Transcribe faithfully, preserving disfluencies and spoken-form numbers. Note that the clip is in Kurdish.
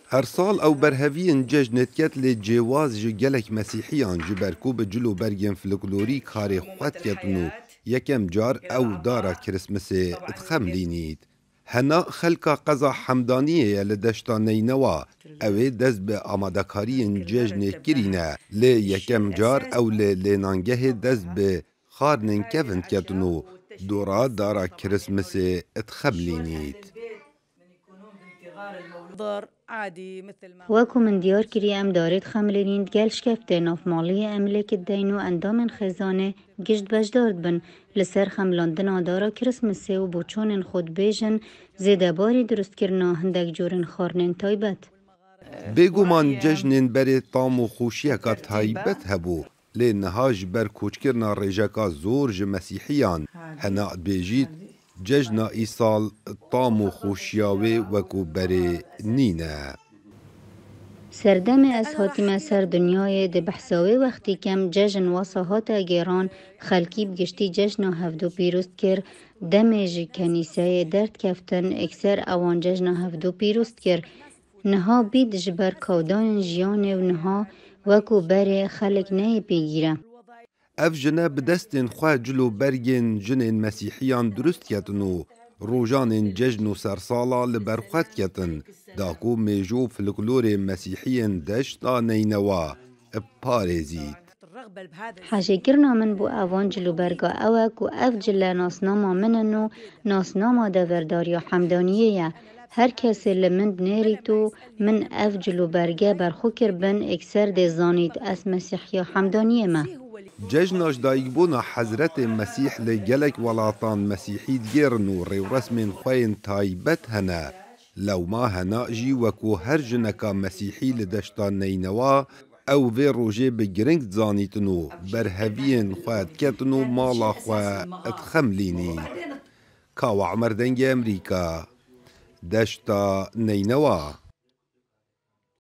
Her sal ew berheviyên cejnê diket lê cêwaz ji gelek mesîhiyan ji ber ku bi cil û bergên folklorî karê xwe diketin û yekem car ew dara Kirismesê dixemilînît. Hena xelka qeza Hemdaniyê ye li deşta Neynewa. Ew ê dest bi amadekariyên cejnê kirîne. Lê yekem car ew li lênangehê dest bi xarnên kevin diketin û dora dara Kirismesê dixemilînît. Wek ku min diyar kirî, em darê dixemilînîn, digel şkeftê navmaliyê em lê kideyn û endamên xêzanê gişt beşdar dibin. Li ser xemilandina dara Kirismesê û boçonên xwe dibêjin, zêdebarî durustkirina hindek corên xarnên taybet. Bêguman cejnên berê tam û xweşiyeka taybet hebû, lê niha ji ber koçkirina rêjeka zor ji mesîhiyan, hena dibêjît, cejna îsal tam û xweşiya wê wekû berê nîne. Serdemê ez hatime ser dinyayê, di behsa wê wextî kem cejn wasa hate gêran, xelkî bi giştî cejna hevdû pîroz dikir, demê ji kenîseyê derdikeftin, êkser ewan cejna hevdû pîroz dikir. Niha bît ji ber kawdayên jiyanê û niha wekû berê xelk neyê pêgîre. Ev jine bi destên xwe cil û bergên jinên mesîhiyan dirust ketin û rojanên cejn û sersala li ber xwe diketin, da ku mêjo û folklorê mesîhiyên deşta Neynewa biparêzît. Hejêkirina min bo evan cil û berga ew e ku ev cile nasnama min in û nasnama deverdariya Hemdaniyê ye. Her kesê li min dinêrît û min ev cil û berge berxwe kiribin, êkser dê zanît ez Mesîhiya Hemdaniyê me. Cejna ji dayikbûna Hezretê Mesîh li gelek welatan Mesîhî digêrin û rêwresmên xwe yên taybet hene. Lewma hena jî wekû her jineka Mesîhî li deşta Neynewa, ew vê rojê bi giring dizanîtin û berheviyên xwe diketin û mala xwe dixemilînî. Kawa Emer, Dengê Emerîka, deşta Neynewa.